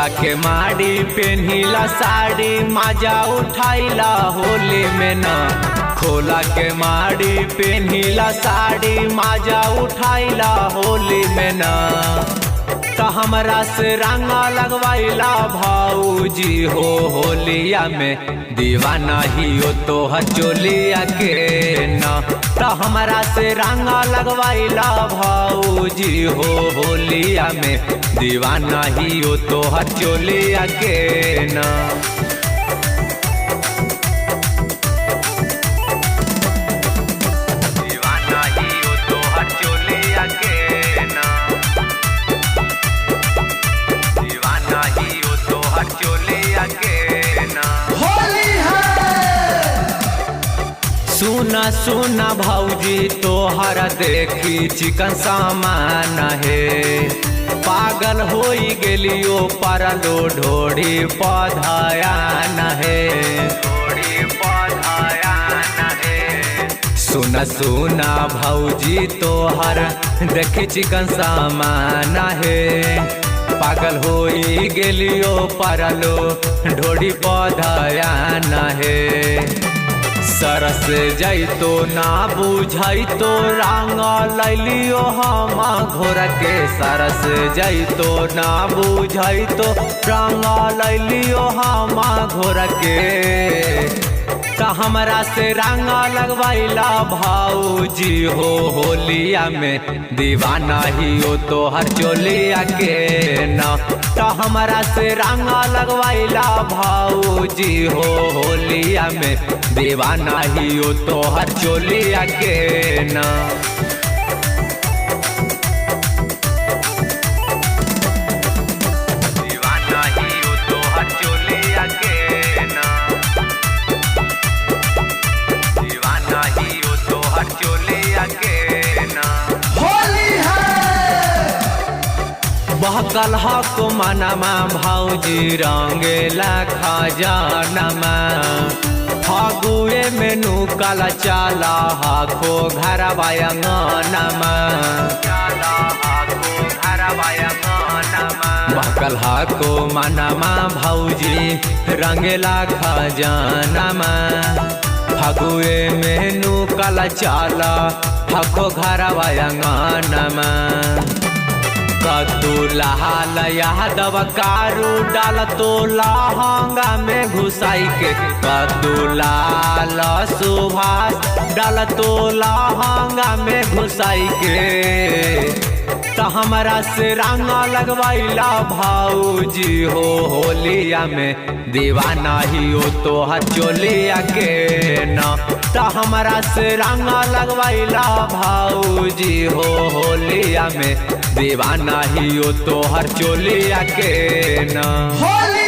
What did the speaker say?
खोला के माड़ी पेन्हिला साड़ी माजा उठाइला होली में ना। खोला के माड़ी पेन्हिला साड़ी माजा उठाइला होली में ना। त हमरा से रंगा लगवाइला भाऊजी हो होलिया में दीवाना ही हो तो चोलिया के ना। त हमरा से रंगा लगवाइला भाऊजी हो होलिया में दीवाना ही हो तो चोलिया के ना। दीवाना ही हो तो चोलिया के ना। दीवाना ही हो तो चोलिया के ना। होली है। सुना सुना भौजी तोहर देखी चिकन सामान है। पागल होई गेलियो परलो ढोड़ी पधायान है। ढोड़ी पधायान है। सुना सुना भौजी तोहर देखी चिकन सामान है। पागल होई गेलियो परलो ढोड़ी पधायान है। सरस जैतो ना बुझैतो रंग लैलियो हम घोर के। सरस जैतो ना बुझैतो रंग लैलियो हम घोर के। त हमरा से रंग लगवाइला भाऊजी हो होलिया में दीवाना ही हो तो हर चोलिया के ना। त हमरा से रंग लगवाइला भाऊजी हो होलिया में दीवाना ही हो तो हर चोलिया के ना। दीवाना ही हो तो हर चोलिया के ना। दीवाना ही हो तो हर चोलिया के ना। होली है। बहकल हक मनमा भौजी रंगेला खजानमा। फगुए में नुकल चाला हाको घरवा अंगनमा। बहकल हको मनमा भौजी रंगेला खजानमा। फगुए में नुकल चाला हको घरवा अंगनमा। कतू लाल यादव कारू डाल तो लहंगा में घुसाई के। कतू लाल सुभाष डाल तो लहंगा में घुसाई के। त हमरा से रंग लगवाइला भाऊजी हो होलिया में दीवाना ही हो तो चोलिया के ना। त हमरा से रंग लगवाइला भाऊजी हो होलिया में दीवाना ही हो तो हर चोलिया के ना। होली।